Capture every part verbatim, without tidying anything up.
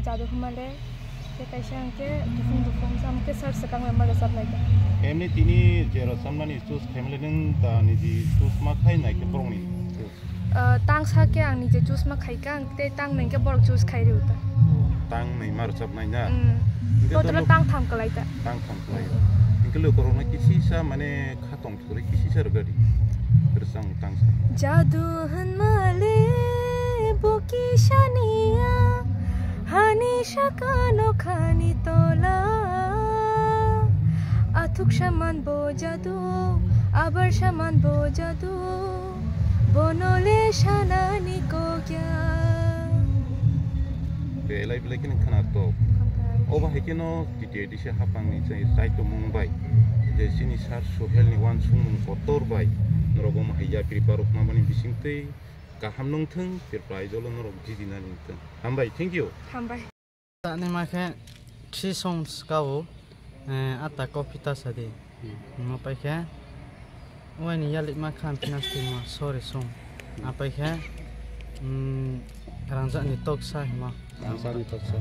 Jadu hwnmale, khe kaisa hwnkhe Dufung Dufung, samo khe sir swkang bai ma rwchapnai khe. Emni tini je rwchapmani choose khaimale nwng da niji choose ma khai nai khe borokni choose? Ah, tangsa khe ang niji choose ma khai kha, ang tei tang nai khe borok choose khai rw ta. Tang nai ma rwchapnai na? Mm. Hwnkhe to Total lo- tang tham kwlai ta. Tang tham kwlai. Hwnkhe lukurokno kisisa mane kha tong Kori kisi sar gari. Bersang tangsa. Jadu hwnmale bo kisaniya, hani sakano khani tola. Athuk saman bo jadu, abar saman bo jadu, bonole sanani kokya. Belai belai kini khana to. Obo hai keno T T I D C hapangni chai, chai tongmung bai, je chini sir Sohelni uansukmung kotor bai, norok omo hai yapri barok mamani bisingtwi kaham nungthung, Tripura Aijolo norok jidinani wngthung. Hambai, thank you. Hambai. Tani ma khe three songs kao, eh, ata copy ta sadi. Hmm. Mo pai khe, waini yalik ma khan phinas timo, sorry song. Hmm. Apai khe, mm, rangjakni toksa himo. Rangchakni toksa.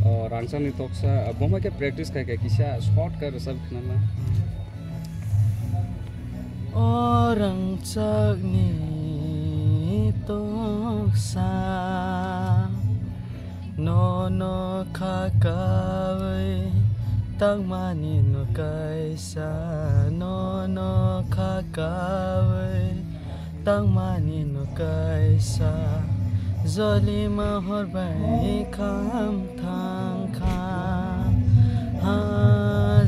O, rangchakni toksa, ah, bo hai khe practice khai khe kisa short khe rwchap khna ma. O rangchakni toksa, nono kha kaui tangmani no kaisa, nono kha kaui tangmani no kaisa, jolima hor bai kham thang kha, ha,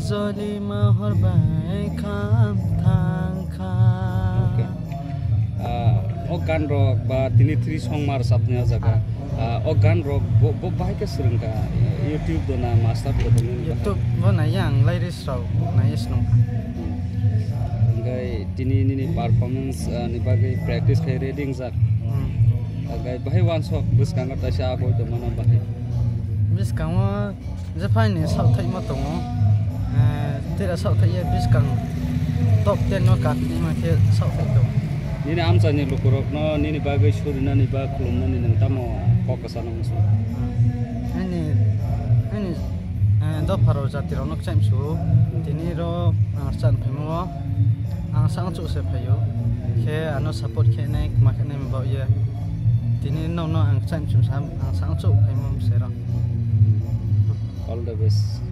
jolima hor bai kham thang kha. Okay. Ah, o gan rok ba tini three song ma rwchapnai o jaga. Ah, o gan rok bo, bo bahai khe swrwng kha? YouTube do na master do tongmani bahai? YouTube bo nai ang lyrics rok nai swnam kha. Hmm. Hwnkhe tini nini performance, ah, ni bagwi practice khai ready wngjak. Hmm. Hwnkhe bahai uansuk bwskango taisa aboi tongmano bahai. Bwskango Jephaini saohthaima tongo, eh, tira saohthaia bwskang top ten no kaknima khe saohthai tongo. Nini amchaini lukurokno nini bagwi surinani ba khulumnani nwng tamo kok kwchano muchung? Ani, ani, eh, dopharo jatirokno kchaimsu, tini ro ang rwchapnai phaimao, ang sangchuk se phaio, khe ano support khenai, kwma khenai baoh ye, tini nokno ang kchaimsu sam, ang sangchuk phaimao bwsero. All the best.